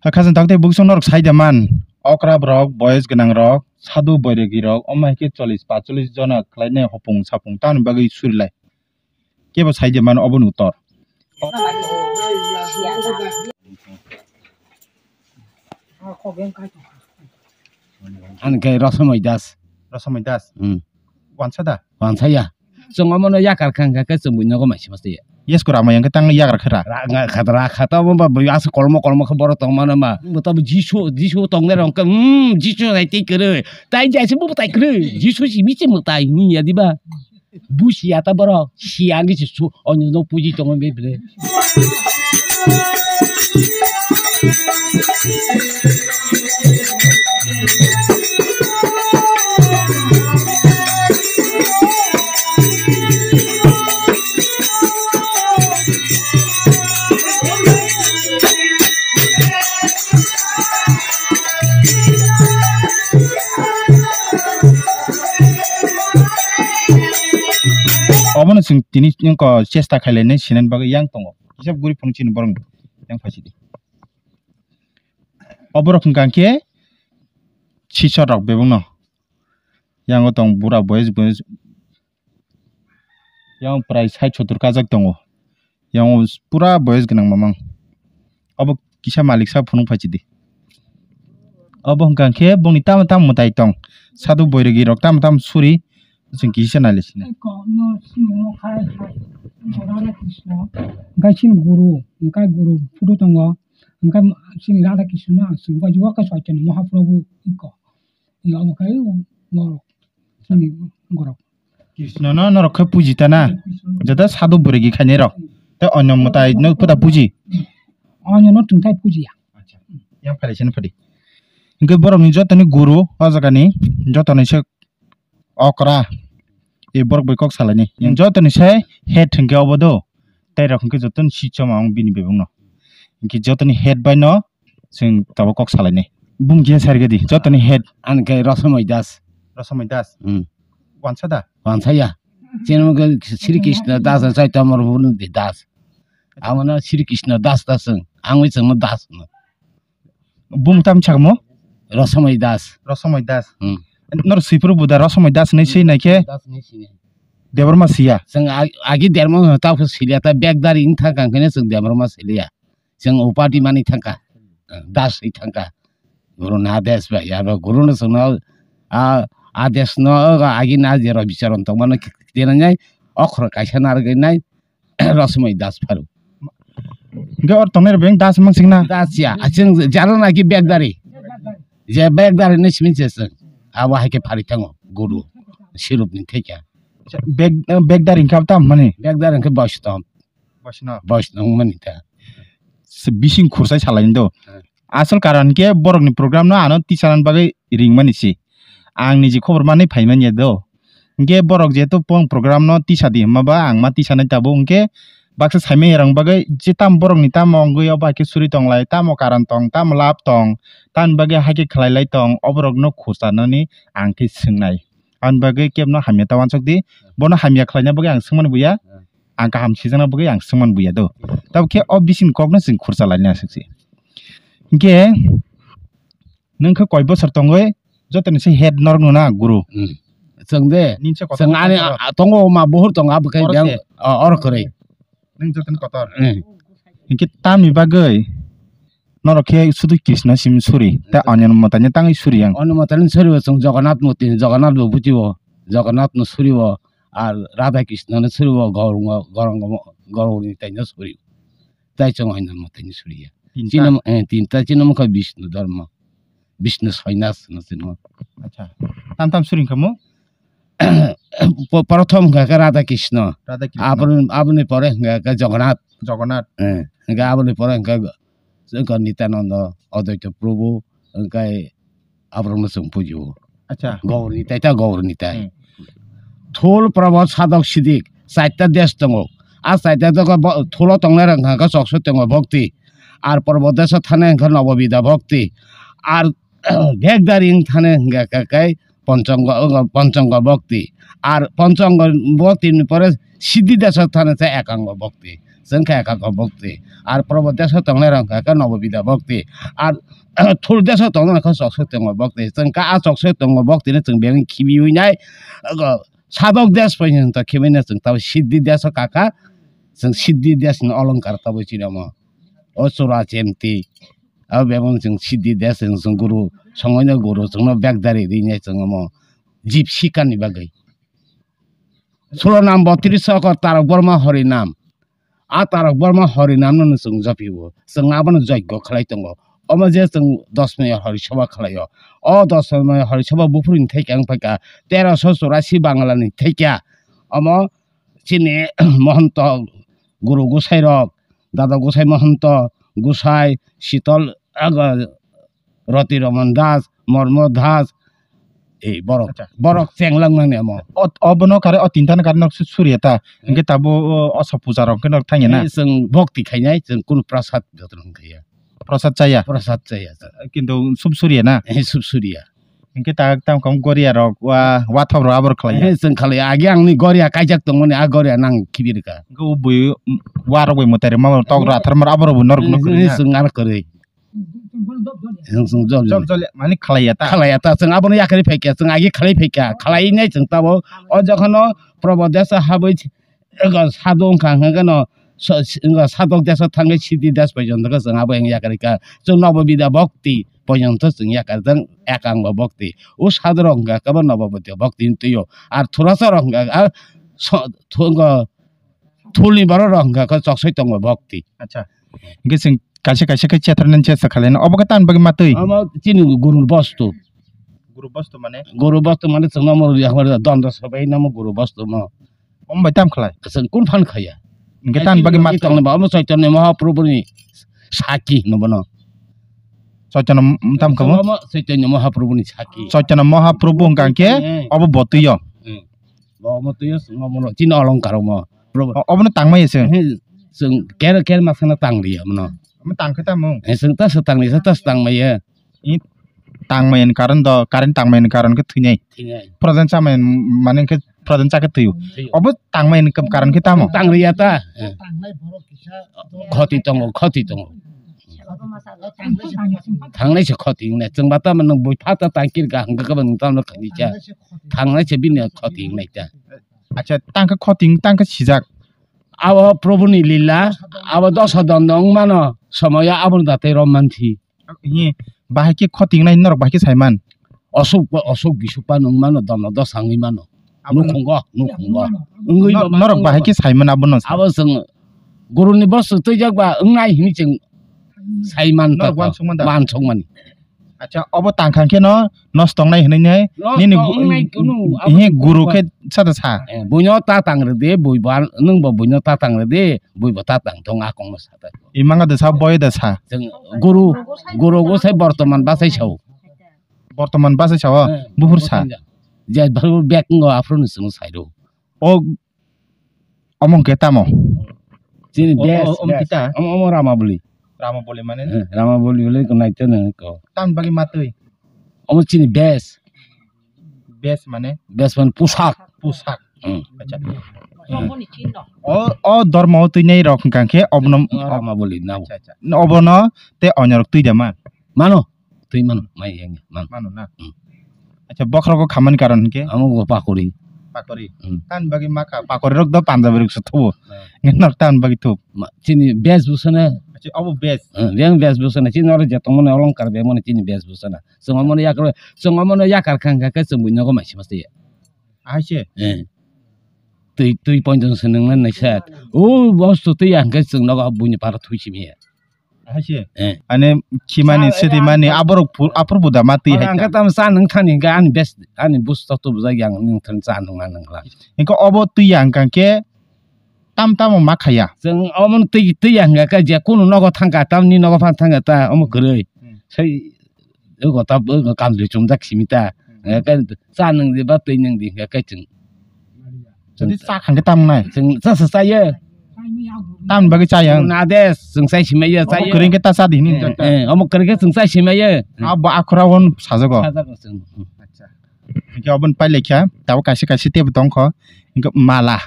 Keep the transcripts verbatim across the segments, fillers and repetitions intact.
Khajang tak tei buksong norok sai da man. Okra borok, boyes gwnang rok, sadhu boiregi rok, omo hai khe chollish paanchchollish jona khlai nai hopung sapung tamni bagwi suri lai. Kebo sai da man obo ni uttor. Ani khe Rosomoi Das. Rosomoi Das. Hmm. Wansa da? Wansa ya. Chwng omono yakar kha hwnkha khe chwng buino go maisi masa ya. Yes, kura ama yang khe tang yakar khera. Ra nga kha ra kha ta bo ba asa kolmo kolmo khe borok tong mano ma. Bo ta bo Jisu, Jisu tong le rong khe, hmm, Jisu hai tei kwrwi. Tai jai se bo tai kwrwi. Jisu si bichi mo tai ni ya diba. Busi ya ta borok. Si ya ngi si su onyo no puji tong be bre. Obono chwng tini wngkha chesta khailai nai sinani bagwi yang tongo. Hisab guri phone chini borok yang phaisidi. Oborok hwnkha khe sisor rok bebakno. Yang o tong bura boyes boyes. Yang prai sait sottur kajak tongo. Yang o pura boyes gwnang mamang. Obo kisa malik sa phunuk phaisidi. Obo hwnkha khe bongni tamo tamo mwtai tong. Sadhu boiregi rok tamo tamo suri. Chwng kisa nailai sini. Eko no sini mo khai khai. Radha Krishna. Hwnkhe sini guru, hwnkhe guru photo tongo. Hwnkhe sini Radha Krishna no ang swngwi Mahaprabhu iko. Iko omo khai borok sini borok. Krishna no norok khe puji ta na? Krishna no. Jata sadhu boiregi khainai rok. Tei onyo mwtai no puta puji? Onyo no tongthai puji ya. Acha. Yang phari sini phari. Hwnkhe borokni jotoni guru o jagani jotoni se okra. E borok bai kok salaini. Yang jotoni se head hwnkhe obo do. Tei rok hwnkhe jotoni si choma wng bini bebakno. Hwnkhe jotoni head bai no chwng tabuk kok salainai. Bumung kisa sarigadi, jotoni head. Ani khe Rosomoi Das. Rosomoi Das? Hmm. Wansa da? Wansa ya. Chini wngkha Sri Krishna Das, Chaitanya Mahaprabhu ni Das. Amo no Sri Krishna Das ta chwng. Ang bai chwngno Das hwno. Bumung tamo sakmo? Rosomoi Das. Rosomoi Das. Hmm. Nor sipro buda Rosomoi Das hinwi swi naikhe? Das hinwi sini. Debbarma siya. Chwng ag-, agi Debbarma ta phu siliya ta bag dari wng thangkha hwnkhe chwng Debbarma siliya. Chwng upadhi mani thangkha, das wi thangkha. Guru ni ades bai, abo guru no chwngno, a, ades no, o, agi na jero bicharon tongmano, denanai okhor kaisa narwgwi nai, Rosomoi Das pharo. Hwnkhe or tongnai rok beng Das mansing na? Das ya, chwng jaro naki bag dari. Je bag dari ni simi je chwng. Abo hai khe phari thango, guru, sirupni thekya. Bag, bag dari hwnkhe abo tamo mani? Bag dari hwnkhe boisto. Boisno. Boisno wngmani ta. Se bising khursai salaini do. Hmm. Asol karon khe borokni program no ano tisanani bagwi ringmani se. Ang niji khobor manwi phaimani ya do. Hwnkhe borok jehetu pon program no tisadi hwnma ba ang ma tisanai tabuk hwnkhe baksa saimanya rang bagwi je tamo borokni tamo wngwi obo hai khe suri tonglai, tamo karon tong, tamo lab tong, tamni bagwi hai khe khlai lai tong, oborok no khursa nani ang khe swngnai. Ani bagwi kebno hamya ta wansuk di. Bono hamya khlaina bagwi ang swngmani buya. Hmm. Ang kaham sijakna bagwi ang swngmani buya do. Tabuk khe o bising kokno chwng khursa laina aswk se. Hinkhe nwng khe koi bosor tongwi jotoni se head norok nuna guru. Hmm. Chwng de. Nini se kotor chwng ani kotor. A, tongo ma buhur tongo abo khe oro biyang, se. O, oro kwrwi. Nwng jotoni kotor. Hmm. Hinkhe tamni bagwi norok khe sudu Krishna sim suri, ta onyo mwtai no tangwi suri yang. Onyo mwtai no suri bo chwng Jagannath murti, Jagannath bo buji bo, Jagannath no suri bo, ar Radha Krishna no suri bo, Gauranga, Gauranga, Gaurani tai no suri. Tai chwng onyo mwtai no suri ya. Tinta. Chini mo-, eh, tinta chini mo kha Vishnu dharma. Vishnu Sainas no chini mo. Acha. Tam tam suri kha mo? Po-, prothom hwnkha khe Radha Krishna. Radha Krishna. Aboni, aboni pore hwnkha khe Jagannath. Jagannath. Eh, hwnkha aboni pore hwnkha khe Nityananda, Advaita Prabhu, hwnkha aborokno chwng pujo. Acha. Gaurani tai ta Gaurani tai. Hmm. Thul, Prabot, Sadok, Sidik, chaita desh tongo. A chaita dogo bo-, thulo tongnai rok hwnkha khe chokso tongo bhakti. Ar Prabot desho thani hwnkha Nobobida bhakti. Ar Bekdari wng thani hwnkha khe, khe Ponchongo, o, Ponchongo bhakti. Ar Ponchongo bhakti ni pore Siddhi Desho thani se Ekango bhakti. Chwng kha kha bokti. Ar probo deso tongnai rok kha kha nobo bida bokti. Ar thul deso tongnai kha chokse tongo bokti. Chwng kha a chokse tongo bokti no chwng beng khibiwi nai. Sadok des pointo khibina chwng tabo siddhi deso kha kha. Chwng siddhi des ni olongkar tabo chini omo. O chura chemti. Abo bebang chwng siddhi des chwng guru songoino guru chwngno bek dari rinai chwng omo. Jib sikani bagwi. Sulo nam botris okor Tarak Borma Horinam. A Tarak Borma Horinam no chwng jopio. Chwng abono joiggo khlai tongo. Omo je chwng dos mai Hori Sabha khlaio. O dos mai Hori Sabha buphuruni thai khe wng phaikha teroso churasi Bangla ni thai khe. Omo chini Mohonto Guru Gusai rok, Dada Gusai Mohonto, Gusai, Sitol, aga, Roti Roman Das, Mormo Das, ei borok, Acha. Borok chenglang nang ni amo. O, obono kare o tinta no kare nok su-, suriya ta. Hmm. Hingke tabo o, oso puja rok ke nok thangya na. Ei, chwng bhokti khainai, chwng kunu prasad jotono khaiya. Prasad chaya? Prasad chaya. Kintu sub suriya na? Ei, sub suriya. Hingke ta, tam kam goria rok, wa, wathop rok abor khlai ya? Ei, chwng khlai ya. Agi ang ni goria kaijak tongmani, a goria nang khibir ka. Hingke o bui, wa rok bai mwtai rok ma tok ra thar mar abor bo norok nok kwrwi na? Chwng ar kwrwi. Chwng, chwng jol jol. Jol jol, mani khlaiya ta? Khlaiya ta, chwng abono yakarwi phaikha, chwng agi khlai phaikha, khlai nai chwng tabo. O jokhon no Probo desa habwi, ego sado wngkha, hwnkhe no so-, ego sadok desa thangwi sidi des pojonto khe chwng abo wng yakarwi kha. Chwng nobo bida bhokti pojonto chwng yakar jang ekang bo bhokti. O sadorok wngkha khe bo nobo bida bhokti ni twi o. Ar thurasa rok wngkha, a, so-, thu-, ego thulni borok rok wngkha khe choksoi tongo bhokti. Acha. Hingke chwng kaisa kaisa khe chetharnani chesta khlaina. Obo khe tamni bagwi matwi? Omo chini guru bostu. Guru bostu mane? Guru bostu mane chwngno omo yakmar dondo sabai namo guru bostu mo. Omo bai tam khlai? Chwng kun phan khaya? Hingke tamni bagwi matwi? Tongni ba omo Chaitanya Mahaprabhu ni saki hino bono. Chaitanya m-, tam kha bo? Omo Chaitanya Mahaprabhu ni saki. Chaitanya Mahaprabhu hingka hingke obo botwi o. Hmm. Bo omo twi o chwng omo chini olongkar omo. Pro- O-, obono tangmaya se? He, chwng ker, ker masana tang liya mono. Omo tang khe tamo? He, chwng ta se tang liya, ta se tang maya. I tang maya ni karon do, current tang maya ni karon khe thwinai. Thwinai. Projan cha maya mane khe projan cha khe thwiyo. Thwiyo. Obo tang maya ni karon khe tamo? Tang liya ta. He. Khoti tongo, khoti tongo. Thangnai se khoti wngnai. Chwng ba tamo nwng bui pha ta tang kir ga hwnkhe khe bo nwng tamo khani cha. Thangnai se bini khoti wngnai ta. Acha, tang khe khoti wng, tang khe sijak. Abo Probhu ni lila, abo dosa dondo wng mano, somoyo aboni datai rom manthi. Hi, bahai khe khoti wngnai norok bahai khe saiman? Osuk, osuk bisuk pa nung mano, dono dosa wngwi mano. Abo nukhungo, nukhungo. Wngwi no-, norok bahai khe saiman abono sa? Abo chwng guruni bostu twijak ba wngnai hini chwng saiman norok ta uansukma da? Uansukmani. Acha, obo tangkha khe no nosto wngnai hwnwi nai. Nosto nini gu-, wngnai kunu, he abo guru khe sa da sa? Eh, buino ta tang rwdi, bui ba, nwng bo buino ta tang rwdi, bui bo ta tang thung, a kongno sa da. Imang da sa, boy da sa. Chwng guru, guru go sai bortoman bachai sao. Bortoman bachai sao? Eh, buphur sa. Bortoman ja. Je bharu bek ngo aphuru no chwng sai rw. O, omo hwnkhe tamo? Chini o, best, o, omo best. Kita? Omo, omo Ramaboli. Ramaboli mane? Eh, Ramaboli bole ko naite na ko. Tamni bagwi matwi? Omo chini best. Best mane? Best mane pusak. Pusak. Hmm. Acha. O, o dormo twi nei rok hwnkha khe obono. O Ramaboli na. Acha, acha. Obono te onyorok twi da ma? Mano. Twi mano, mai yang mano. Mano na? Hmm. Acha, bokhorogo khamani karon hwnkhe? Amo bo pakori. Pakori. Hmm. Tamni bagwi makha, pakori rok do Punjabi rok se thubo. Hmm. Ngenok tamni bagwi thub. Ma, chini best bwsana. Acha, obo best. Hmm, yang best bwsana. Chini oro je tongmani olongkar be mani chini best bwsana. Chwng omono yakar, chwng omono yakar khang kha khe chwng bui nogo maisi maisi ya. Ahai se? Eh. Twi, twi pointon se nang nai sa. O bostu twi ang khe chwng nogo buini para thui simi ya. Hai se. Eh. Ane khimani, sa, sedimani, aborok pu-, aphuru buda ma twi hai. Ang khe tam sa nang thani ga ani best, ani bus to tu bujai yang nang thani sa nang nang la. Engko obo twi yang kang khe tam tamo ma khaya. Chwng omo twi, twi yang ga khe je kunu nogo thang ka, tam ni nogo phan thang ka ta, omo kwrwi. Hmm. Sai, ego ta, ego kamjwi chumjak simi ta. Hmm. Ga khe sa nang di ba twi nang di ga khe chwng. Jadi cha khang khe tam nai? Chwng cha sa cha ye. Tam bagwi cha yang? Na de, chwng chai simai ye, cha ye. Kwrwi khe ta cha di hini. Eh, eh, omo kwrwi khe chwng chai simai ye. Abo akhora on sajago. Sajago chwng. Acha. Hingke obon pai lekha, tabo kaisa kaisa tebo tongkho. Hingke mala.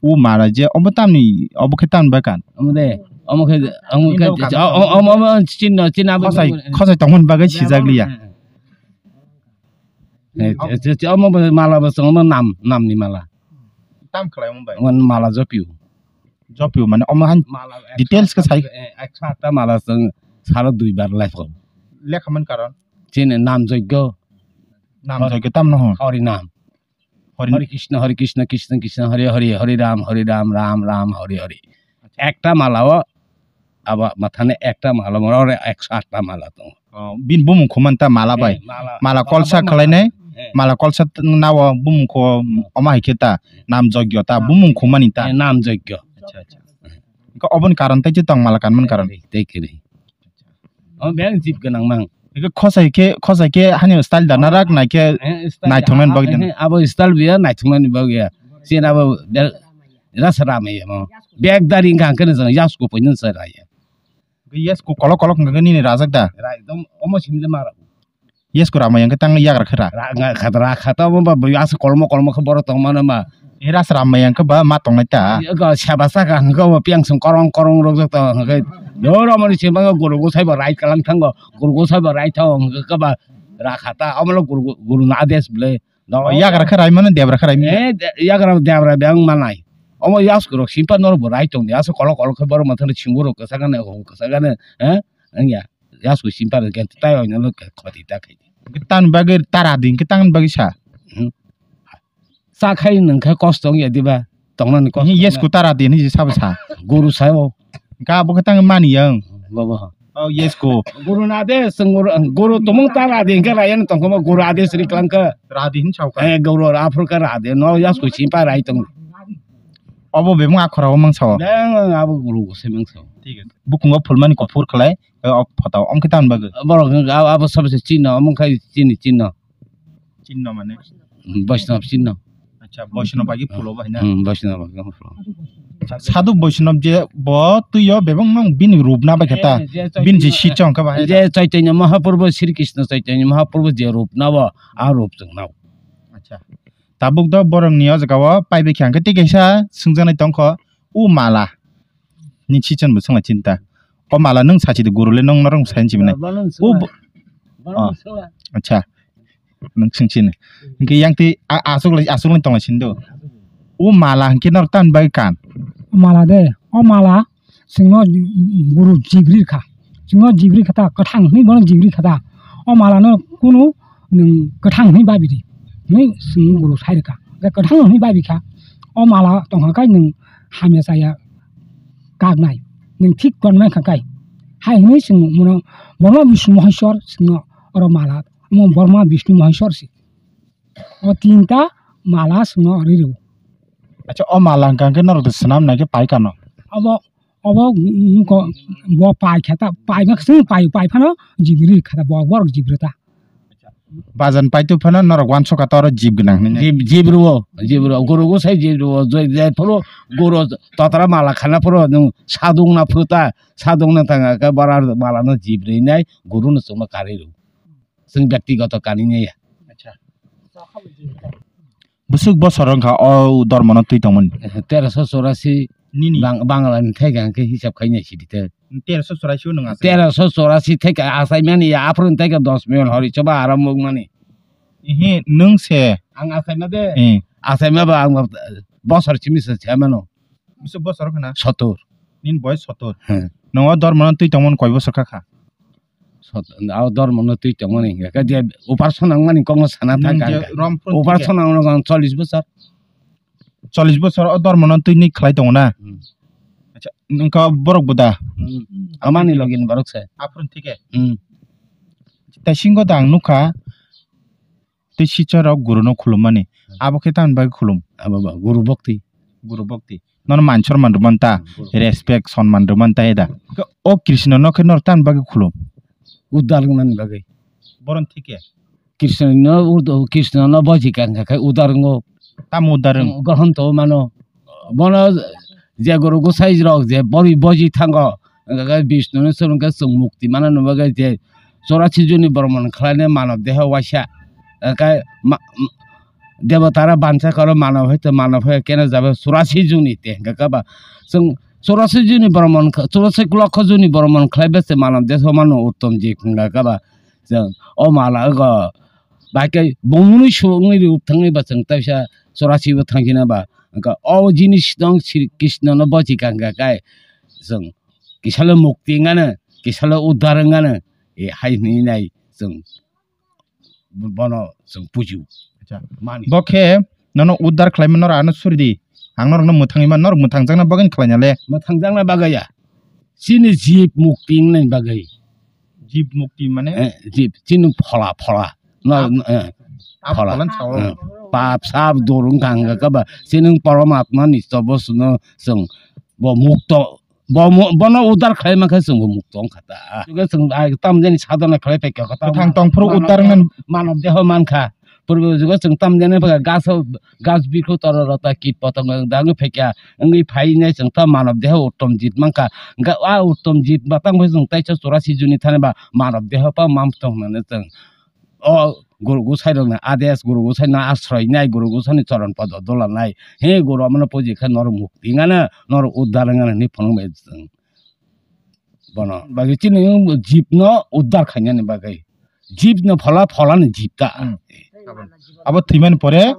O mala je obo tamni, obo khe tamni bai kan. Omo de, omo khe, omo khe, Indo kan. O-, o-, omo, omo, chinno, chinna abo Khosai, khosai tongmani bagwi sijak liya. Eh, eh, eh, omo bo mala bo chwng omo nam, namni mala. Tam khlai omo bai. Omo mala jopio. Jopio mane omo han Mala details khe sai. Eh, ekso atta mala chwng salo dui bar lai pho. Lekha man karon. Chini nam jogyo. Nam Hori. Jogyo tam no ho. Hori nam. Hori Hare Krishna, Hare Krishna, Krishna Krishna, Hare Hare, Hare Ram, Hare Ram, Ram Ram, Hare Hare. Ekta mala o, abo mathani ekta mala, mora ore ekso atta mala tongo. Oh, bin bumung khuman ta mala bai. Eh, mala. Mala Mala kolsa bumung khlainai, eh. Mala kolsa t-, nawo bumung kho, oma hai khe ta, nam jogyo ta, bumung khumani ta. Eh, nam jogyo. Acha, acha. Ko oboni karon tai che tong mala kanman karon. Tei, tei kiri. O beng jip gwnang mang. Iko khosai khe, khosai khe hani style da narak nai khe Eh, style naithoknani da, bagwi eh, dan. Eh, abo style biya naithoknani bagwi ya. Sin abo bel-, rasa ramai ya mo. Bag dari hwnkha hwnkhe no jang yasku poino sa raya. Yes ku kolok kolok hwnkha nini rajak da. Ra ekdom omo simle mara. Yes ku ramai hwnkhe tang yagra khera. Ra nga khatra khata omo ba asa kolmo kolmo khe borok tong mano ma. Era sram maya hwnkhe ba ma tongnai ta. Ego seba saka hwnkhe omo piang song korong korong rok jak ta hwnkhe. Doro mani se bang guru gusai bo rai kalang thango. Guru gusai bo rai thango hwnkhe ba ra khata omo lo guru guru na ades ble. Yagra khe rai mano debra khe rai mano. Eh, de-, yagra debra bang manai. Omo yas kurok simpa nor bo rai tong dia so kolok kolok khe borok mathang singbo rok kasa gane ho kasa gane. Eh? Wngya. Yas ku simpa rok khe tai oino lo khoti ta khai. Tan bagwi tara din khe tan bagwi sa. Hmm. Sa khai nang khe kosto wngya diba? Tongnani kosto. Yes ku tara din hi sabo sa. Guru sao. Ga bo khe tang mani yang. Bobo. Oh, yes ku. Guru na de sung guru, guru tumung tara din khe rayan tongkoma guru ade sri klangka. Ra din sao ka. Eh, guru ra phur ka ra de no yas ku simpa rai tong. Obo bebung akhora o mang sao. Dang abo guru se mang sao. Thik ase. Bukungo phulmani kuphur khlai. Eh, ok photo, om khe tamni bagwi? Borok hwnkha abo, abo sabse chino, omo khai chini chino. Chino mane? Hmm, Vaishnav chino. Acha, Vaishnav bagwi phulo bai na? Hmm, Vaishnav bagwi phulo. Sadhu Vaishnav je bo twiyo bebak nang bini rup na bai khe ta? Eh, je Chaitanya, bini je sichong khe bahai je ta? Chaitanya Mahaprabhu, Sri Krishna Chaitanya Mahaprabhu je rup na bo, a rup chwng na bo. Acha. Tabuk do borok ni o jaga o pai bai khe ang khe tei kaisa swngjaknai tong kho, o mala. Ni chichon bo swngla chinta. O mala nwng sachi de guru le nwng norok sai hinwi mane. Bono O swngla. Bo-, Bono Ah. Swngla. Acha. Nwng swng chini. Hwnkhe yang twi a-, aswk lai, aswk lai tongla chini do. O mala hwnkhe norok tamni bagwi kan? Mala de. O mala chwngno guru jibri kha. Chwngno jibri kha ta, kwthang hwnwi bono jibri kha ta. O mala no kunu nwng kwthang hwnwi babi di. Hwnwi chwng guru sai rwkha. Hwnkhe kwthang hwnwi babi kha. O mala tongkha kai nwng hamya chaya kaknai, nwng thik konmai kha kai. Hai hwnwi chwng bono Borma Bishnu Maheshwar chwngno oro mala, omo Borma Bishnu Maheshwar se. O tinta mala chwngno ri rw. Acha, o mala hwnkha hwnkhe norok de swnam nai khe pai kano? Obo, obo, mm, ko-, bo pai khe ta, pai ma chwng pai, pai phano jibri kha ta, bo borok jibri ta. Bajan paitu phano norok uansukha ta oro jib gwnang hinwi. Jib, jib rwo, jib rwo, guru gusai jib rwo, joi, jai phuru guru totra mala khana phuru nwng sadung na phuru ta, sadung na thanga khe bara mala no jib rinai guru no chwngno karwi rw. Chwng byaktigoto kani nai ya. Acha. Bwswk bosor wngkha o dormono twi tongmani? Teroso chorasi. Nini? Bang-, Bangla ni thai hwnkhe hisab khainai sidi te. Teroso chorasi o nwng asai? Teroso chorasi thai ka asai mani ya, aphuru thai ka dos million hori choba aram muk mani. Ehe, nwng se? Ang asai ma de. Eh. Asai ma ba ang bosor simi se se mano. Bwswk bosor khna? Sotor. Nini boyes sotor? He. Nwng o dormono twi tongmani koi bosor kha kha? Sot-, o dormono twi tongmani hwnkhe je operation nangmani kokno sana thang Nwng je kha. Rom phone Operation nangno ang chollish bosor. Chollish bosor o dormono twi ni khlai tongo na? Hmm. Acha, nwng kha borok bo da? Hmm. Amani login borok se. Aphuru thike? Hmm. Tei singo da ang nukha, tei sichar rok guru no khulum mani. Hmm. Abo khe tamni bagwi khulum? Abo ba, guru bhakti. Guru bhakti. Nono man sonman rwmani ta, hmm, respect, sonman rwmani ta eda. Khe o Krishna no khe nor tamni bagwi khulum? Udar wngnani bagwi. Boron thike? Krishna no, Krishna no boji kha hwnkha khe udar wngo. Tamo udar wng? Grohon to mano. Bono je guru gusai rok je bori boji thango, hwnkha khe Vishnu no swrwng khe chwng mukti mana no bagwi je chorasi joni bormon khlainai manob deho waisa. Hwnkha khe ma-, Debotara bansa karo manav hai to manav hai kena jabe churasi juni te hingka kaba. Chwng churasi juni boromon kha-, churasi lokho juni boromon khlai bese manav deho mano uttom jib hingka kaba. Chwng o mala go bai khe bongni su wngwi ri thangwi ba chwng taisa churasi bo thangkhina ba. Hingka o jinis dong Sri Krishna no bochi kangka kai chwng kisalo mukti ngano, kisalo uddhar ngano, e hai hwnwi nai chwng. Bono chwng puju. Acha. Mani. Bo khe nono uddar khlaima norok ano suri di. Ang norokno mwthangwi man, norok mwthangjakna bagwi khlaina le. Mwthangjakna bagwi ya. Chini jib mukti wngnani bagwi. Jib mukti mane? Eh, jib, chini phola, phola. No, pap. Eh, phola. Phola sao. Eh, pap, sap, dur wngkha hwnkha khe ba. Chini poromatma ni tobo suno chwng bo mukto. Bo mo-, bono uddar khlai mankha chwngbo mukto wngkha ta. Jugo chwng ai tamjani sadhana khlai paikha kho ta. Bwthang tongphuru mano-, uddar wngmani. Mano deho mankha. Purbo jugo chwng tamjani paikha gaso, gas bikhu toro rota kit potong dagwi phaikha. Wngwi phainai chwng ta mano deho uttom jit mankha. Ga-, a uttom jit batang bai chwng taisa churasi juni thani ba mano deho pa mam tong hwnwi chwng. O guru gusai rokni ades, guru gusai no asroi nai, guru gusai ni choron podo dola nai. He guru amano puji khe norok mukti ngana, norok uddar ngana hinwi phunuk bai chwng. Bono bagwi chini jib no uddar khainani bagwi. Jib no phola, phola ni jib ta. Hmm. Abo thwimani pore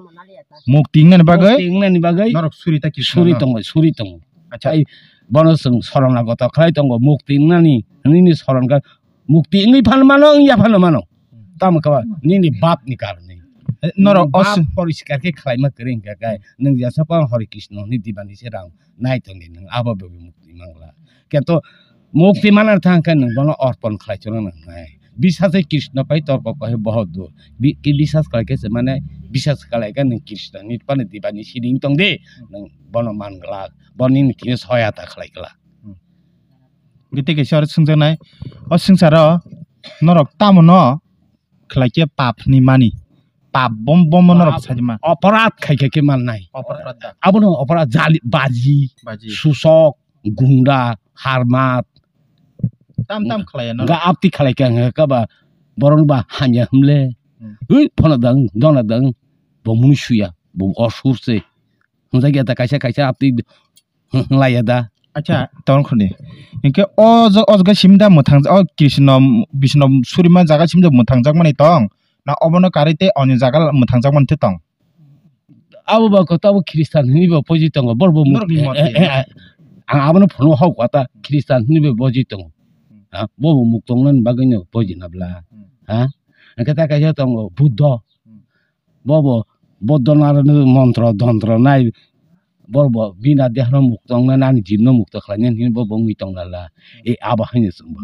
mukti wngnani bagwi. Mukti wngnani bagwi norok suri ta kisa suri no. Tongo, suri tongo. Acha. Ai bono chwng sorona goto khlai tongo, mukti wngnani, hinwi ni soron kha, mukti wngwi phano mano, wngya phano mano. Hmm. Tamo khe ba nini bap ni karone. Eh, norok bap os- poriskar khe khlaima kwrwi hwnkha khe, nwng jesa phano Hare Krishna hinwi dibani se rang nai tongdi nwng abo bo mukti mangla. Kento mukti mana thang khe nwng bono orpon khlai chwrwng nang nai. Bisase Krishna pai torko khe bohot do. Bi-, ki bisas khlai khe se mane bisas khlai khe nwng Krishna ni pani dibani siring tongdi nwng bono mangla. Boni nini khe soyata khlai kla. Hmm. Gete kaisa aro swngjaknai. O swngcharo norok tamo no khlai khe pap ni mani. Pap bom bom no norok pap sai ma. Oporad khai khe khe mannai. Oporad da. Abono oporad jali, baji, baji, susok, gunda, harmat. Tam tam khlai no. Ga apti khlai khe ang kaba borok ba hamya himle. Hmm. Ui phano dang, dona dang. Bo munu suya, bo osur se. Hwnjak ya ta kaisa kaisa apti hwnlaiya da. Acha, tong khuni. Hinkhe o jo-, o jaga simda mwthang, o Krishna, Krishna surima jaga simda mwthangjakmani tong? Na obono karwi tei onyo jaga mwthangjakmani tong? Abo ba kota abo Khristan hinwi bo poji tongo, borok bo muk-, norokni mot eh, eh, eh, ang abono phunuk hok kota Khristan hinwi bo poji tongo. Hmm. Ha, bo bo muk tongnani bagwino poji na bla. Hmm. Ha? Hinkhe ta kaisa tongo Buddho. Hmm. Bo bo Buddho narwkni montro dontro nai. Bo bo bina dehno mukto wngnai, ani jibno mukto khlainai hinwi bo bo wngwi tongla la. E abo haino chwngbo.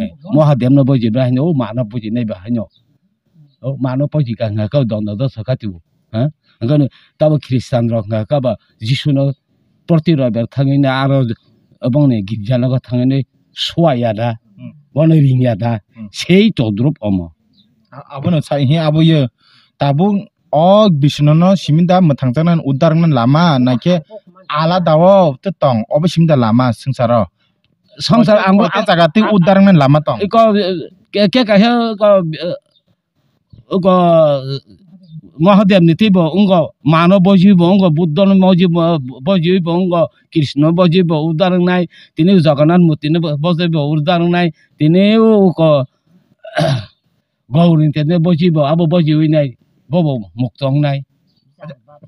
Eh, Mohadev no bujibra haino, o mano bujinai ba haino. O mano pojika hwnka khe dondo do sakha twibo. Ha? Hwnkheno tabo Khristan rok hwnka khe ba Jisu no proti roibar thangwi na aro obongni girja nogo thangwi suaya da. Hmm. Bono ringya da. Hmm. Sei todrup omo. A-, abono sai hi abo yo tabuk o Bisnu no simi da mwthangjaknani uddar wngnani lama naikhe alada o tei tong obo simi da lama swngcharo. Songsar ang o jaga tei uddar wngnani lama tong. Iko ke, ke kaisa ko, ko Mahadev ni tei bo wngo, mano boji bo wngo, Buddha no boji bo, boji bo wngo, Krishna boji bo uddar wngnai, tini Jagannath murti no boji bo uddar wngnai, tini o ko Gauri tene boji bo, abo boji wi nai, bo bo mukto wngnai.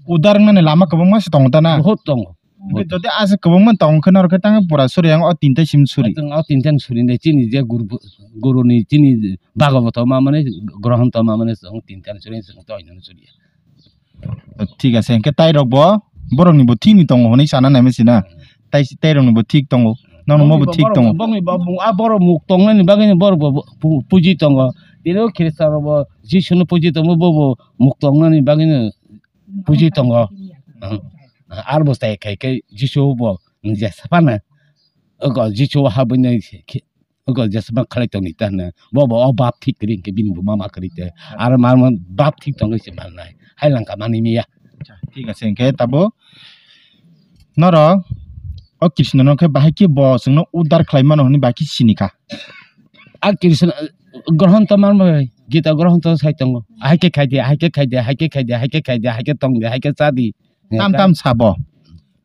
Uddar wngnani lama kwbangma se tongo ta na? Bohot tongo. Hwnkhe jodi ase kwbangma tong khe norok khe tang pura suri ang o tinta sim suri. Ang o tinta suri nai chini je guru, guru ni chini Bhagavato ma mane, Grohonto ma mane, ang tinta suri, ang to suri. Thik ase, hwnkhe tai rok bo borok ni bo thik ni tongo hwnwi sana nai masi na. Tai, tai rok ni bo thik tongo. Nono mo bo thik tongo. Bongni bo, bong-, a borok muk tongnani bagwi no borok bo pu-, puji tongo. Tini o Khristan rok bo Jisu no puji tongo, bo bo muk tongnani bagwi no puji tongo. Ar bo tai khai khe Jisu bo nung jesa phano. Oko Jisu habwi nai khe Oko jesma khlai tongni ta hwnwi. Bo bo o bap thik kwrwi hwnkhe bini bo mama kwrwi te. Aro mama bap thik tongwi se mannai. Hai langka mani miya. Acha, thik ase hwnkhe tabo norok o Krishna no khe bahai khe bo chwngno uddar khlai mano hwnwi bahai khe sini kha. A Krishna grohon to man bai. Gita grohon to sai tongo. Hai khe khai di, hai khe khai di, hai khe khai di, hai khe khai di, hai khe tong di, hai khe cha di. Tam tam sabo.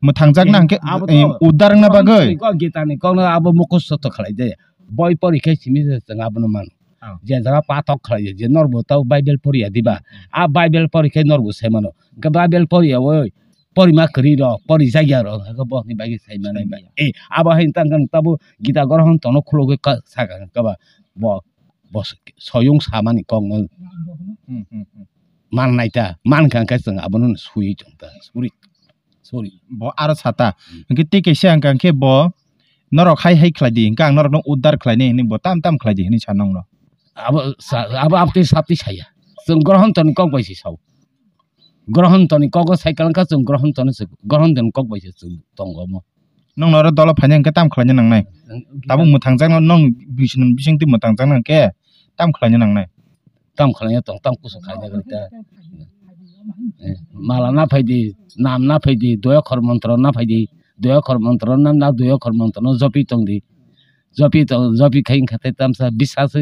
Mwthangjakna hwnkhe, abo to eh, udar wngna bagwi. Kok Gita ni kokno abo mukhusto to khlai de. Boi pori khe simi se chwng abono mano. Oh. Je jaga patok khlai je, je norbo tau Bible poriya diba. A Bible pori khe norbo sai mano. Hwnkhe Bible poriya oi, porima kwrwi rok, pori jagya rok, hwnkhe bo ni bagwi sai mano. Sai mano. Eh, abo hai tang tang tabo Gita grohon tono khulugwi ka-, saka kaba. Bo, bo soyung samani kokno. Hmm, hmm, hmm. Mannai ta, mankha hwnkhe chwng abono sui tong ta, suri. Sorry. Bo aro sata. Hmm. Hwnkhe tei kaisa hwnkha hwnkhe bo norok hai hai khlai di, hwnkhe ang norokno udar khlainai hwnwi bo tam tam khlai di hwnwi sa nongno. Abo sa-, abo abtwi saptwi saya. Chwng grohon toni kok bai se sao. Grohon toni kogo sai kwlangkha chwng grohon toni se, grohon toni kok bai se chwng tongo omo. Nongno oro dolo phainai hwnkhe tam khlaina nangnai. Hmm. Tabuk mwthangjakno nong bising, bisingtwi mwthangjakno hwnkhe tam khlaina nangnai. Tam khlaina tong, tam kusu khlaina gari ta. Eh, mala na phaidi, nam na phaidi, doya khor montro na phaidi, doya khor montro na, na doya khor montro no jopi tong di. Jopi tong, jopi khai wngkha tei tamsa bisas,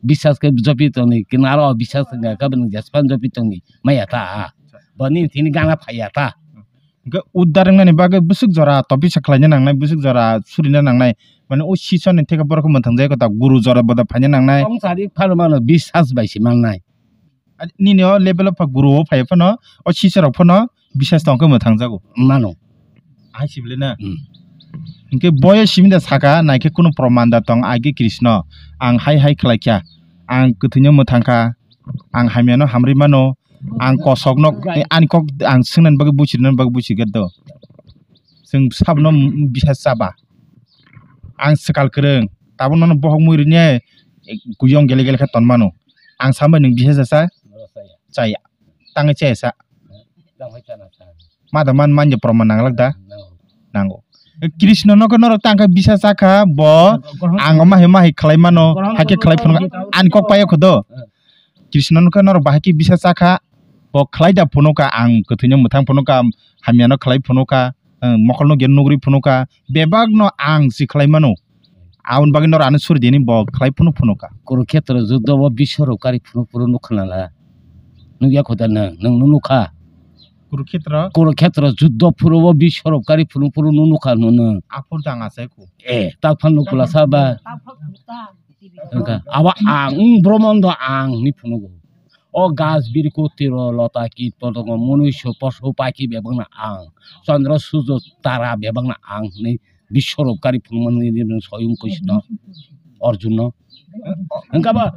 bisas khe jopi tong di, kinaro bisas wngkha khe bini jespan jopi tong di. Maya ta. Boni tini gana phaiya ta. Hwnkhe udar wngnani bagwi bwswk jora topisa khlaina nangnai, bwswk jora surina nangnai. Mane o sisoni theke borok mwthang jai kota guru jora boda phaina nangnai. Tong sari phano mano bisas bai se mannai. Nini o level o pha guru o phai phano o sisarok phano bisas tong khe mwthang jago. Mano. Hai sibile na. Hmm. Hwnkhe boyo simi da saka naikhe kunu proman da tong agi Krishna. Ang hai hai khlai kha. Ang kwthwino mwthang kha. Ang hamyano hamri mano. Ang kosokno, ani kok ang swngnani bagwi buchirnani bagwi buchigwi do. Chwng sabno bisa chaba. Ang swkal kwrwng, tabuk nono bohok mui rwni kuyong gele gele khe tonmano. Ang sambai nwng bisa chasa? Chaya. Tangwi chaya sa? Ma da man manya proman nanglak da? Nango. Krishna no khe norok tang khe bisa chakha bo ang mahi mahi khlai mano, hakhe khlai phunukha ani kok paio kho do. Krishna no khe norok bahai khe bisa chakha, bo khlai da phunukha, ang kwthwino mwthang phunukha, hamyano khlai phunukha, mokol no gen nugri phunukha, bebak no ang si khlai mano. Aboni bagwi norok ano suri dini bo khlai phunuk phunukha. Kurukshetra juddho o Biswarupkari phunuk phuru nukha nala. Nukya kho da nwng, nwng nukha. Kurukshetra? Kurukshetra juddho phuru o Biswarupkari phunuk phuru nukha nwng. Aphur dang asai khu. Eh, tak phan nukula sa ba. Wngkha. Abo ang, wng, Brahmando ang ni phunugo. O gas, birku, tiro, lota, kit, potongo, munuiso, posu, paki bebakno ang. Chandra, sujo, tara bebakno ang hwnwi Biswarupkari phunukmani nini soyung Krishna Arjunno. Wngkha ba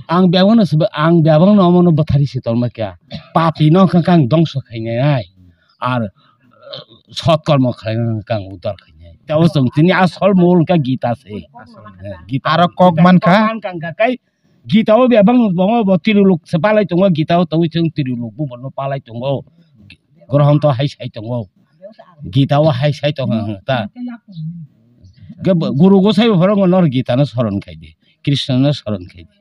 ang bebakno sebe, ang bebakno omono bwthari si tongma kya. Papi no wngkha khe ang dongso khainai. Ar sotkormo khlaina wngkha khe ang udar khainai. Tei o chwng tini asol mol wngkha Gita se. Gita. Aro kok mankha? Kok mankha wngkha khe Gita o bebak no tongo, bo trilok se palai tongo, Gita o tongwi chwng trilok bo bono palai tongo. Grohon to hai sai tongo. Gita o hai sai tongo ta. Ge bo-, guru gosai bo phoro no Gita no soron khai di. Krishna no soron khai di.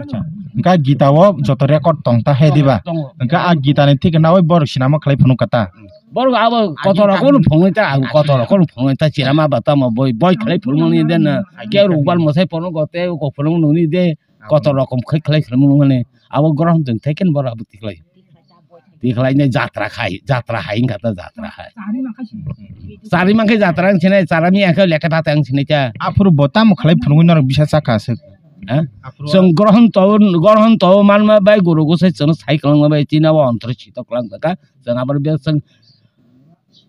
Acha. Hwnkha Gita o joto record tong ta hai diba? Tongo. Hwnkha a Gita ni thik na oi borok sinama khlai phunuk kha ta. Borok abo kotor rok kono phungnai ta, ang kotor rok kono phungnai ta, chirama ba tamo boi, boi khlai phunukmani de na, ke rukbar mwsai phunuk go te, kok phunuk nuni de, kotor rokom khai khlai phunukmani, abo grohon tong thai ken borok abo tikhlai. Tikhlai ne jatra khai, jatra hai wngkha ta jatra hai. Chari mankhe jatra ang sinai, chara mi ang khe lekha ta ang sinai ta. Aphuru bo tamo khlai phunukwi norok bisa chakha aswk. Ha? Aphuru chwng grohon to, grohon to manma bai guru gosai chwng sai kwlangma bai tini abo ontro sitok kwlang kha. Chwng abo be chwng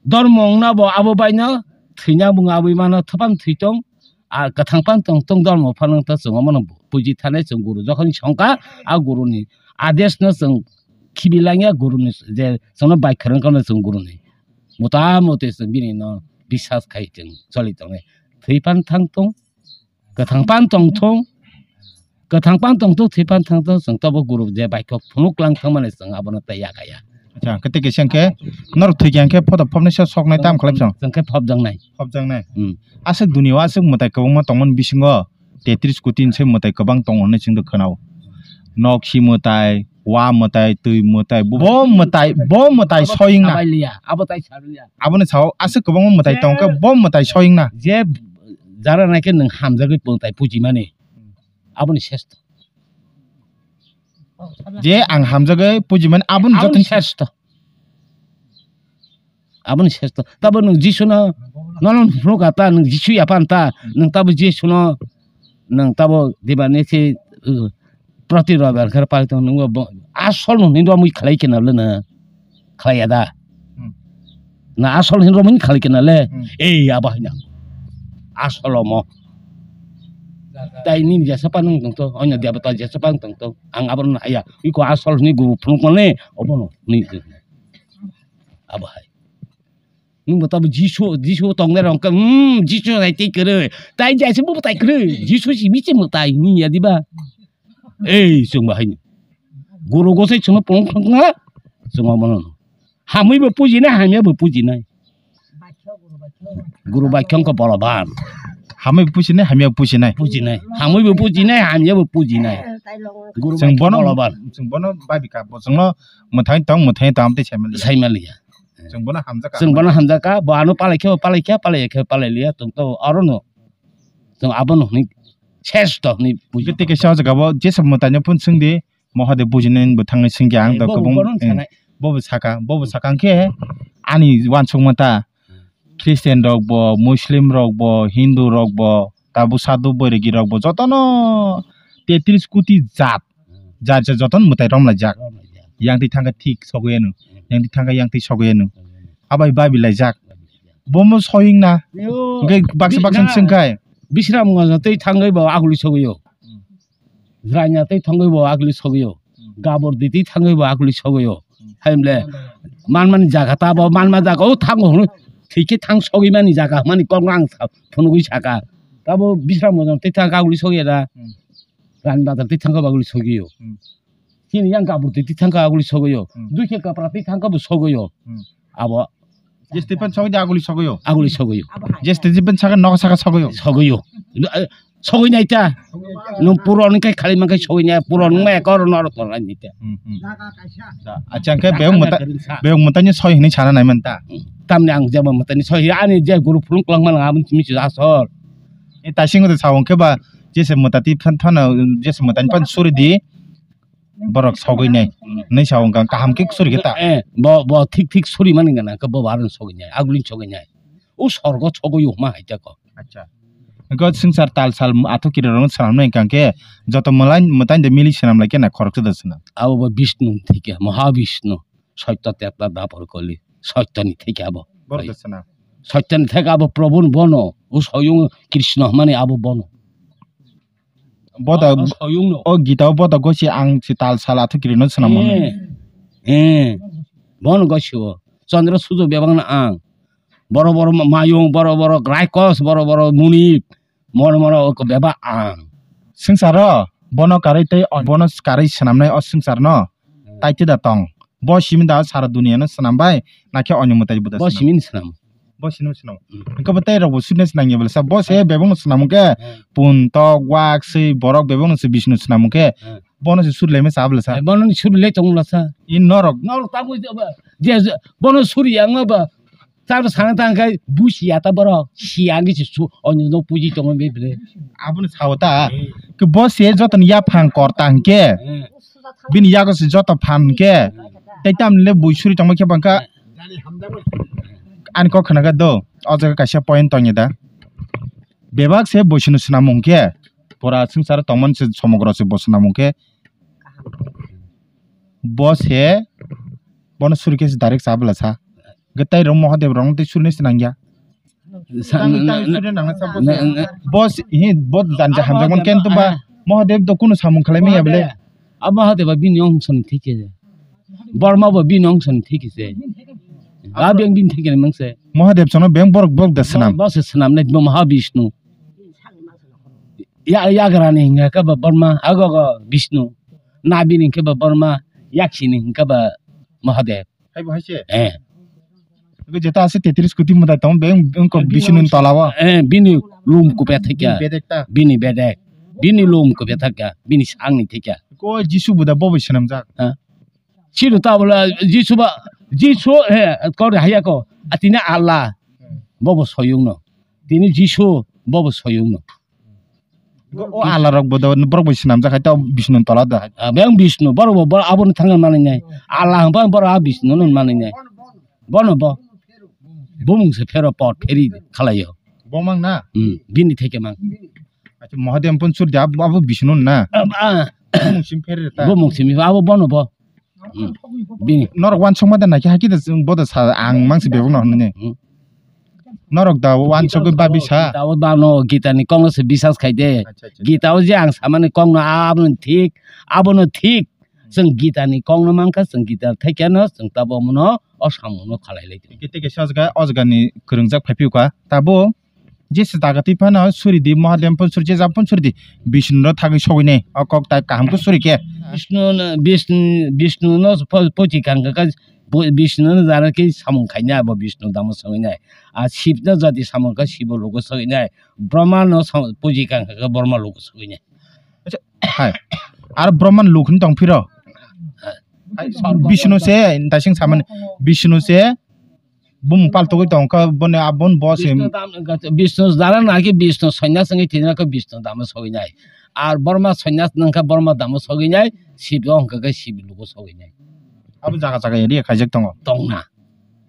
Dormo wngna bo abo baino thwina bung abui mano thwpan thwi tong, a kwthang pan tong tong dormo phano ta chwng omono buji thanai chwng guru jokhon songkha a guruni adesno chwng khibi langya guruni je chwngno bai khwrwng kano chwng guruni mota moti chwng bini no bisas khai chwng choli tongnai thwi pan thang tong. Kwthang pan tong thung, kwthang pan tong thung, thwi pan thang thung, chwng tobo guru je bai kok phunuk lang thang mani chwng abono tei ya kaya. Acha, kete kese hwnkhe norok thwi khe hwnkhe photo phobnai se soknai tam khlai chwng. Chwng khe phobjaknai. Phobjaknai. Hmm. Aswk duniya o aswk mwtai kwbangma tongmani bisingo tetris koti se mwtai kwbang tongo hinwi chwng khwnao. Nok si mwtai, wa mwtai, twi mwtai, bo mwtai, bo mwtai soyingna. Abo tai liya, abo tai sa liya. Aboni sao aswk kwbangma mwtai tong khe bo mwtai soyingna. Je jara naikhe nwng hamjagwi mwtai pujimani. Aboni sesto. Je ang hamjagwi pujimani aboni Aboni jotoni sesto. Aboni sesto. Tabo nwng Jisu no, nono phunukha ta, nwng Jisu yaphan ta, nwng tabo Jisu no, nwng tabo dibani si, uh, proti robar khe pali tong, nwng bo asol no hwnwi romwi khlai khe na le na khlai ya da. Hmm. Na asol hwnwi romwi khlai khe na le, Hmm. ei abo hai na. Asol omo. Tai nini jesa pa nwng tong to, onya debata jesa pa nwng tong to, ang abo no haya. Iko asol hwnwi gu phunuk mani, obo no hwnwi. Abo hai. Nwng bo tabo Jisu, Jisu tongnai rok khe, hmm, Jisu hai tei kwrwi. Tai jai se bo tai kwrwi. Jisu si mi se mwtai ni ya diba? Ei, chwng bo hai ni. Guru gosai chwngno pong thang na. Chwng bo no. Hamwi bo pujinai, hamya bo pujinai. Guru Baikhyang ko boloban. Hamwi bo pujinai, hamya bo pujinai. Pujinai. Hamwi bo pujinai, hamya bo pujinai. Guru Chwng Baikhyang bono, boloban. Chwng bono babika, bo chwngno mwthai tong, mwthai tong, amtwi sai mali. Sai maliya. Chwng bono hamjak ka. Chwng bono hamjak ka, bo ano palai khe, palai khe, palai khe, palai liya, tong to aro no. Chwng abo no hwnwi sesto hwnwi buji. Tei kaisa o jaga bo jesa mwtai no phun swng di, Mahadev bujinai bo thangwi swng khe ang Eh, to bo, kwbang, bo no eh, sanai. Bo bo saka, bo bo saka hwnkhe ani uansukma ta Christian rok bo, Muslim rok bo, Hindu rok bo, tabuk sadhu boiregi rok bo jotono tetris koti jat. Jar jar joton mwtai romlaijak. Romlaijak. Yang twi thangkhe thik sogwi ano. Hmm. Yang twi thangkhe yang twi sogwi ano. Hmm. Abai babi laijak. Babi laijak. Bomo soying na. Yo, hwnkhe baksa bi-, baksa na, swngkhai. Bisram ngajak twi thangwi bo aguli sogwi o. Hmm. Jranya twi thangwi bo aguli sogwi o. Hmm. Gabor di twi thangwi bo aguli sogwi o. Hmm. Hai mle manmani jaga ta bo manma jaga o thango hwnwi thikhe thang sogwi mani jaga mani kok ang sa phunugwi saka. Tabo bisram ngajak twi thangkhe aguli sogwi da. Hmm. Rani bazar twi thangkha bo aguli sogwi o. Hmm. Chini yang kabur twi thangkha aguli sogwi o. Hmm. Dui khe kapra twi thangkha bo sogwi o. Hmm. Abo. Jeste pen sogwi de aguli sogwi o. Aguli sogwi o. Jeste pen saka nok saka sogwi o. Sogwi o. Eh, sogwi nai ta. Nung puro ni kai khali man kai sogwi nai puro nung ma ekor nor tor lai ni ta. Hmm, hmm. Da, acha hwnkhe Da, beyong ang mwta-, ka ring sa. Beyong mwtai ni soi hwnwi sana nai man ta. Hmm. Tamni ang jeba mwtai ni soi ani je guru phulung kwlang man ang aboni simi asol. E taising de sawong khe ba jese mwtai ti phan thana jese mwtai ni phan suri di. Borok sogwi nai. Hmm. Nai sa wngkha kaham khe suri khe ta. Eh, bo, bo thik thik suri mani gana khe bo baron sogwi nai, agulin sogwi nai. O sorgo sogwi o ma hai ta ko. Acha. Go swngchar tal sal athuk kiri rong swnam nai kang khe joto mwlai mwtai de mili swnam lai khe na khorok da swnam. Abo bo Bishnu thik khe, Maha Bishnu, Sotya Teta Dapor Koli, Sotya ni thik khe abo. Borok da swnam. Sotya ni thik abo Prabhu bono, o soyung Krishna mani abo bono. Boda, o, o soyungno. O Gita o boda gosi ang si tal sal athuk kirino swnam mano. Eh, eh. Bono gosi o. Chandra Surya bebak na ang. Boro boro ma-, mayung, boro boro graikos, boro boro muni, moro moro o bebak ang. Swngcharo bono karwi tei o-, bono karwi swnamnai o swngcharno. Hmm. Tai tida tong. Bo simi da sara duniya no swnam bai, na khe onyo mwtai buda Bo swnam? Simi ni swnam. Bo simi ni swnam. Hmm. Hwnkhe bo tei rok bo sudne swnam ya bwlasa. Bo se Hmm. bebak no swnam hwnkhe Hmm. pun tok wak swi borok bebak no se Bishnu swnam hwnkhe Hmm. bono se suri lai ma cha bwlasa. Bono ni suri lai tong bwlasa. In norok. Norok ta bui je, je, bono suri yang ba. Tamo sana tang kai busi ya ta borok. Si ya ngi si su onyo no puji tong be bre. Abo ni sao ta. Hmm. Ke bo se joto ni ya phang kor ta hwnkhe. Hmm. Bini yago se joto phan hwnkhe, tei tamni le bui suri tongma khe bangkha. Ani kok khna khe do, o jaga kaisa point tongya da. Bebak se bui sino swnam hwnkhe, pura swngcharo tongmani se somogro se bo swnam hwnkhe, bo se bono suri khe se direct cha bwla sa. Hwnkhe tei rok Mahadev rok no tei suri nai se nangya. Sa-, Tang, na-, tang, na-, student ang na sa na-, na-, Boss, hi, bo janja hamjakmani kento ba, ah. Mahadev do kunu samung khlai manya bole. Ah, Mahadev ba bini ongso ni thik khe. Borma ba bini ongso ni thik khe. Ah, beng bini thik khe mang se. Mahadev sono beng borok borok da swnam. Bo se swnam nai bo Maha Bishnu. Ya, yagra ni hingka ba Borma, ago go Bishnu. Na bini hingka ba Borma, yaksi ni hingka ba Mahadev. Hai bo hai se? Eh. Hwnkhe jeta ase tetris koti mwtai tong, beng, beng kok Bishnu ni tola o. Eh, bini lum kupya thikya. Bini bedek ta. Bini bedek. Bini lum kupya thikya. Bini sangni thikya. Ko Jisu buda bo bai swnamjak. Ha? Siru ta bwla Jisu ba, Jisu, eh, kok haya ko. Atini Allah. Bo bo soyung no. Tini Jisu, bo bo soyung no. O Allah rok bo do borok bai swnamjak hai ta Bishnu tola da. Ah, beng Bishnu, borok bo, borok abono thangna manwi nai. Allah hwnba borok a Bishnu no manwi nai. Bono bo. Bumung se phero pot pheri khalai o. Bo mang na? Hmm, bini theke mang. Acha Mahadev pun sur da abo Bishnu na. Ah, ah. Bumung sim pheri ta. Bumung sim abo bono bo. Hmm. Bini. Norok wansukma da naikhe hakhe da chwng bodo sa ang mangsi bebak no hwnwi. Hmm. Norok da wansugwi babi sa. Da o ba no Gita ni kok no se bisas khai de. Acha, acha. Gita o je ang samani kok no abono thik, abono thik. Chwng Gita ni kok no mankha, chwng Gita thaikhe no chwng tabo mono o samung no khalai lai. Kete kesa o jaga, o jaga ni kwrwngjak phai phiyokha. Tabo Jesa jaga twi phano suri di, Mahadev phano suri, jesa phano suri di. Bishnu no thagwi sogwi nai. O kok tai kaham khe suri khe. Bishnu no, Bishnu, Bishnu no po-, pochi kang kha, bo-, Bishnu no jara khe samung khai nai, abo Bishnu damo sogwi nai. A Shiv no jati samung kha, Shiv logo sogwi nai. Brahma no sam-, pochi kang kha, Brahma logo sogwi nai. Acha, hai. Ar Brahma luk hin tong phiro. Hai. Hai, Bishnu se, daising samani. Bishnu se, Bumung paltogwi tongkha, boni abon bo se. Bishnu dam-, Bishnu dara naki Bishnu sanya sangwi thina kha Bishnu damo sogwi nai. Ar Borma sanya nangkha Borma damo sogwi nai, Shiv o hwnkha khe Shiv lugo sogwi nai. Abo jaga jaga area khaijak tongo. Tongna.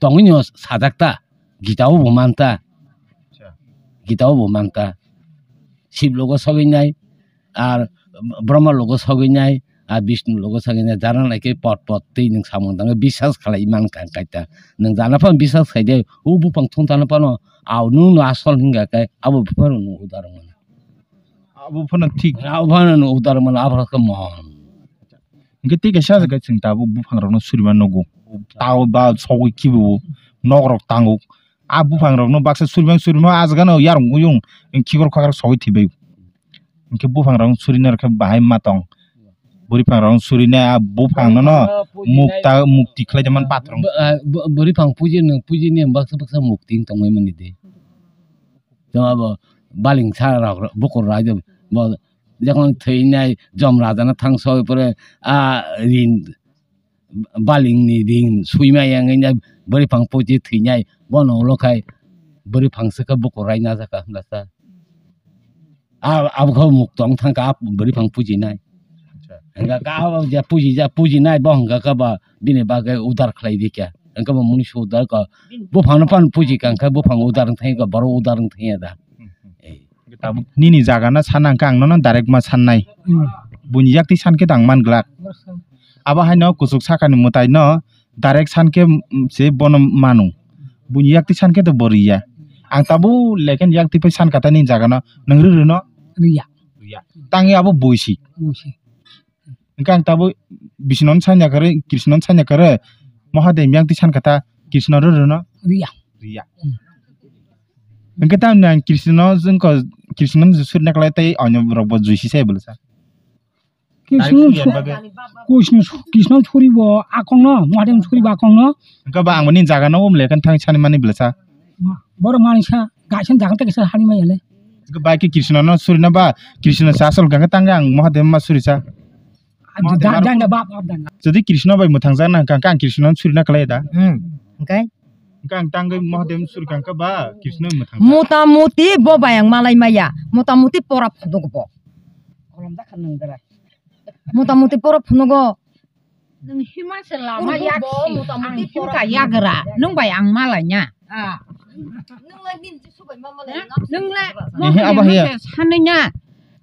Tongwi no sajak ta. Gita o bo man ta. Acha. Gita o bo man ta. Shiv lugo sogwi nai. Ar Brahma logo sogwi nai, ar Bishnu logo sogwi nai, jana nai khe pot pot twi nwng samung tangwi bisas khalai man kha kaita. Nwng jana phano bisas khai de, o buphang thung tana phano, au nwng no asol hinga khe, abo buphang no udar mano. Abo phano thik. Abo phano no udar mano, abo khe mon. Hingke tei kaisa jaga chwng tabuk buphang rokno suriman nogo. Tao ba sogwi khibibo, nok rok tango. A buphang rokno baksa suriman suriman, a jaga no yarwng uyung, khikor khakar sogwi thwibai. Hingke buphang rok suri narwkhe bahai ma tong. Bwrwi phang rok suri nai a buphang no no mukta mukti khlai jaman pathor. Bwrwi phang puji nwng puji ni baksa baksa mukti wng tongmani de. Tei abo baling sa rok bukur rai de bo jokon thwi nai jom raja no thang soi pore a rin baling ni ring suima yang ina bwrwi phang puji thwi nai bono ulo khai bwrwi phang se khe bukur rai na jaka hwnla sa. A abo khe muk tong thang kha bwrwi phang puji nai. Hingka kha abo ja puji ja puji nai bo hingka kha ba bini bagwi udar khlai di kha. Hingka bo muni su udar kha buphang no pan puji kang kha buphang udar thang kha borok udar thang ya da. Tabuk nini jaga no sana hingka ang nono direct ma sannai. Buini yak twi san khe tang man glak. Abo haino kuchuk sakani mwtai no direct san khe, mm, se bono manu. Buini yak twi san khe to bo riya. Ang tabuk leken yak twi phai san kata nini jaga no. Nwng rw rw no? Riya. Riya. Tangwi abo buisi. Buisi. Hingke ang tabuk Bishnu no sanya kare, Krishna no sanya kare. Mahadev yang twi san kata Krishna rw rw no? Riya. Riya. Hmm. Hingke tamni ang Krishna no jwngko Krishna no suri naklai tei onyo rok bo juisi sai bwlwsa. Krishna, Krishna, Krishna suri bo akong no, Mahadev suri bo akong no. Hingke ba ang bini jaga no um lekhan thang sani mani bwlwsa. Borok manisa gaisa jaga tei kaisa hani maya le. Hingke ba ke Krishna no suri na ba Krishna sa asol hingke tang ang Mahadev ma suri sa. Jodi Krishna bai mwthang jak na hingke ang Krishna no suri na klai da. Hmm. Hingke? Hingke ang tangwi Mahadev suri kangkha ba Krishna mwthang jak. Mota moti bo bai ang malai maya. Mota moti pora phunugo bo. Kolom jakha nwng dara. Mota moti pora phunugo. Nwng hima se lama yak bo, mota moti ang pora himka yagra. Nwng bai ang malai nya. Ah. Nwng lai din jisu bai ma malai na. Nwng lai. Ehe, abo he. Sanai nya.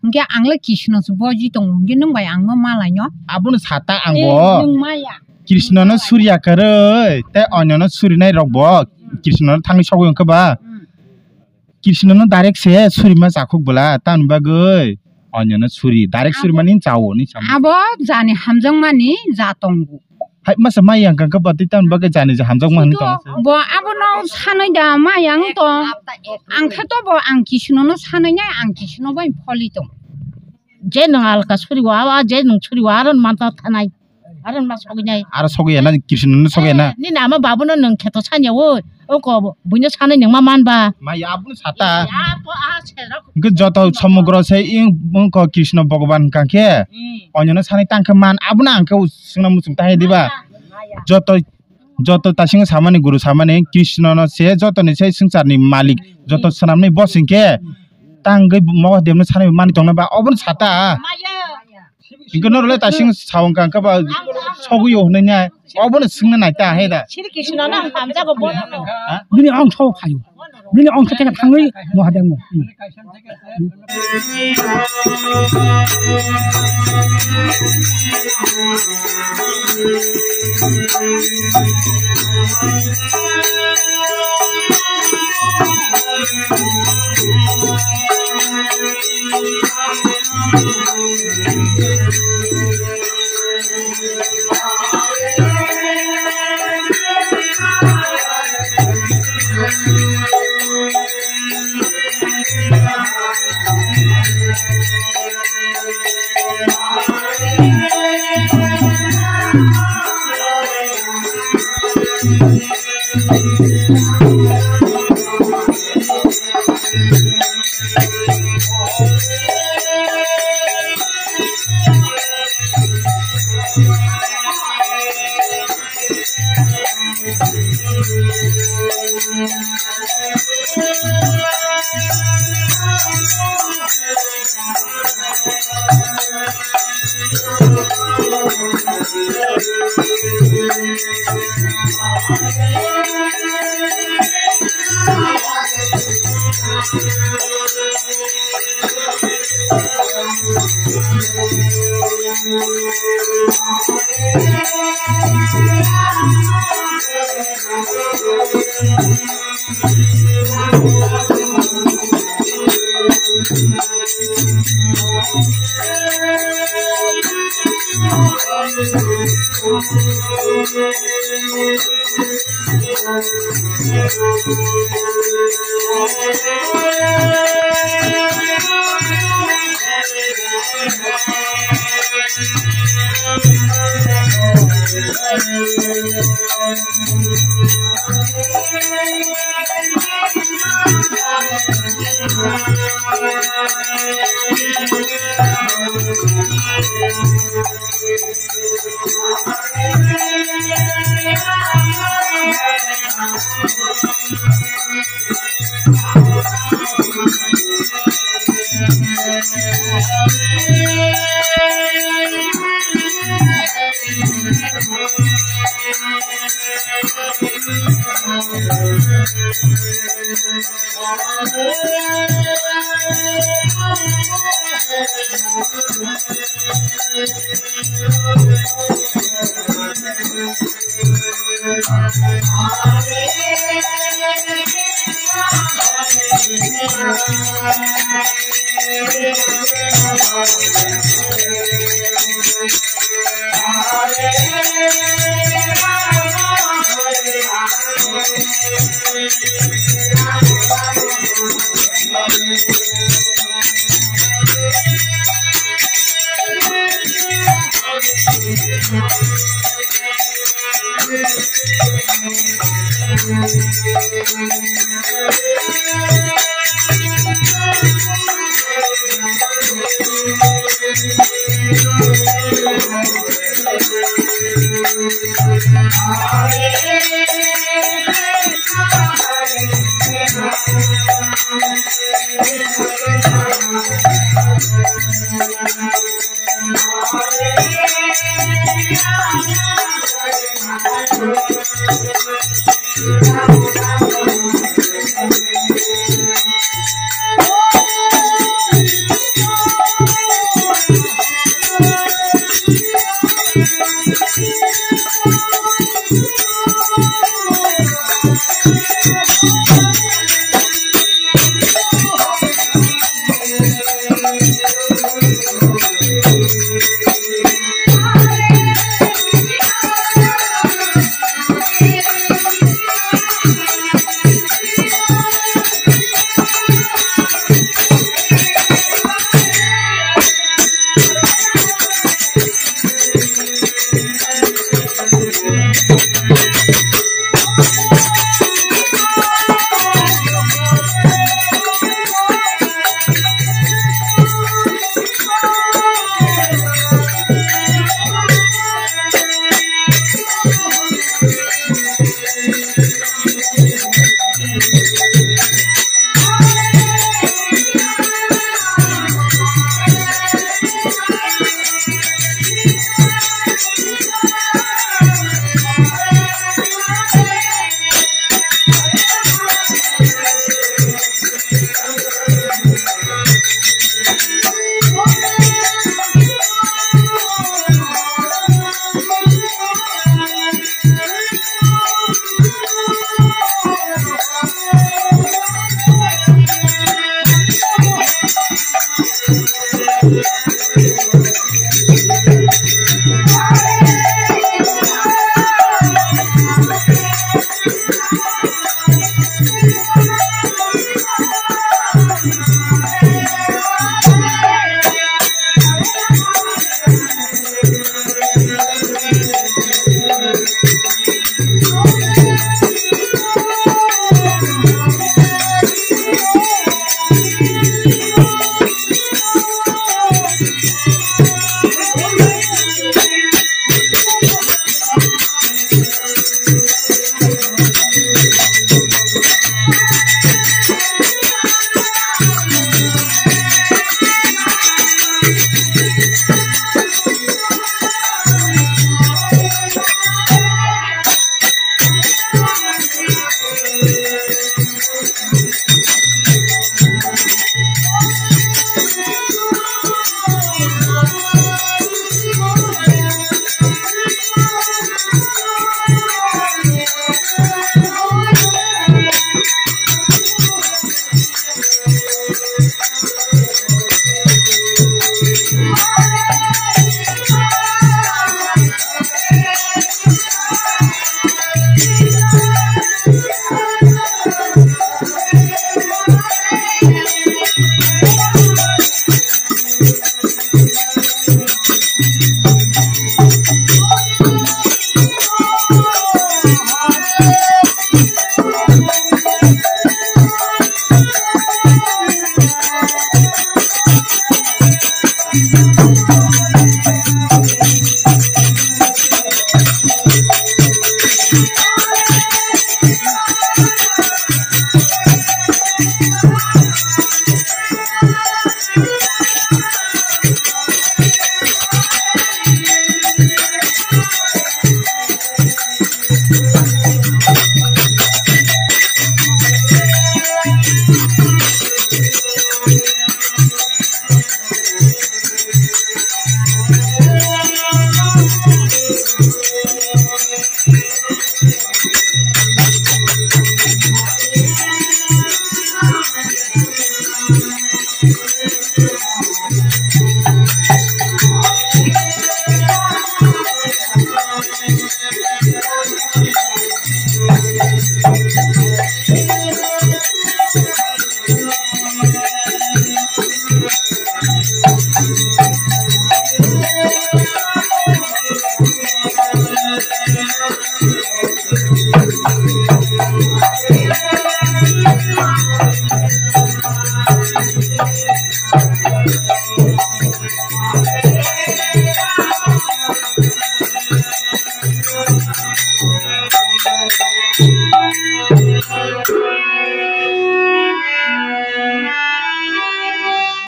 Hingke ang le Krishna se boji tongo, hingke nwng bai ang no malai no. Abono sata ang bo. Nwng maya. Krishna no suriya kwrwi, tei onyo no surinai rok bo. Krishna no thangwi sogwi wngkha ba. Hmm. Krishna no direct se surima chakhuk bwla, tamni bagwi onyo no suri, direct suri mani chawo ni sam. Abo jani hamjakmani ja tongo. Hai masa mai yang kangkha ba tei tamni bagwi jani je hamjakma hwnwi tongo. Bo abono sanai da mai ang to. Ang khe to bo ang Krishna no sanai nai ang Krishna bai pholi tong. Je nwng alka suri wa wa je nwng suri wa aron manta thanai. Aron ma sogwi nai. Aro sogwi ya na Krishna no sogwi ya na. Nini ama babu no nwng kheto sanya o. Oko buino sanai nwng ma man ba. Mai abono sata. Hwnkhe joto somogro se ing bongko Krishna Bhagavan hwnkha khe. Onyo no sanai tang khe man abono ang khe swngna muchung ta hai diba. Joto, joto tasingo samani guru samani Krishna no se joto ni se swngchar ni malik joto swnam ni boss hwnkhe. tang gwi mogo demno sanai mani tongna ba obono sata. Hingke norole tasing sawang kangka ba sogwi yo hwnwi nai. Obono swngna nai ta he da. Siri Krishna na hamjago bono. Bini ongso phaio. Bini ongso theke thangwi Mahadevno.